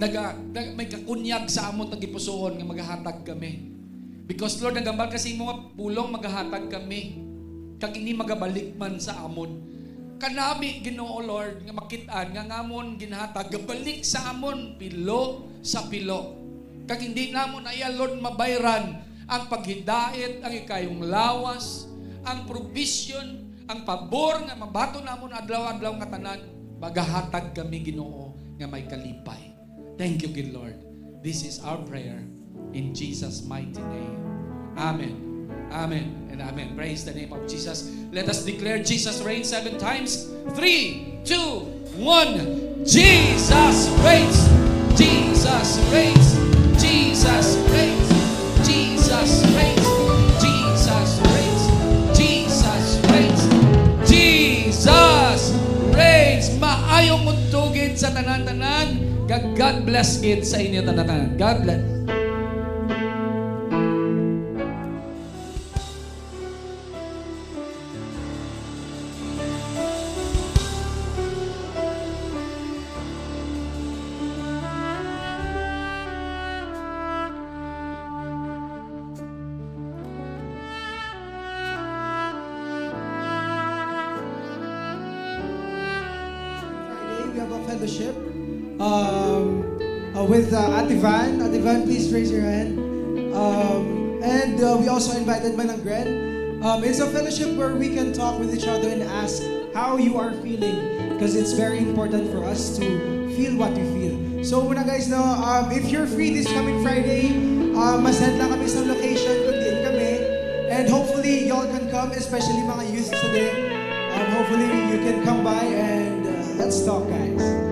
naga-, nag-, may kakunyag sa amon tagipusoon nga magahatag kami. Because, Lord, nagambal ka sa imo nga pulong, magahatag kami, kag ini magabalik man sa amon. Kanami, Ginoo, Lord, nga makit-an nga ang amon ginhatag gabalik sa amon pilo sa pilo. Kag hindi namon na iya, Lord, mabayran ang paghidait, ang ikayong lawas, ang provision, ang pabor nga mabaton namon adlaw-adlaw nga tanan, magahatag kami, Ginoo, nga may kalipay. Thank you, good Lord. This is our prayer in Jesus' mighty name. Amen. Amen and amen. Praise the name of Jesus. Let us declare Jesus reigns seven times. Three, two, one. Jesus reigns. Jesus reigns. Jesus reigns. Jesus reigns. Jesus reigns. Jesus reigns. Jesus reigns. Maayong untugid sa tanan-tanan. God, God bless gid sa inyo tanan-tanan. God bless. Friday, we have a fellowship, um, uh, with, uh, Ate Van. Ate Van, please raise your hand. Um, and, uh, we also invited Manang Gren. Um, it's a fellowship where we can talk with each other and ask how you are feeling, 'cause it's very important for us to feel what we feel. So, muna guys, no, um, if you're free this coming Friday, um, ma-send lang kami sa location kung diin kami. And hopefully, y'all can come, especially mga youth today. Um, hopefully, you can come by and, uh, let's talk, guys.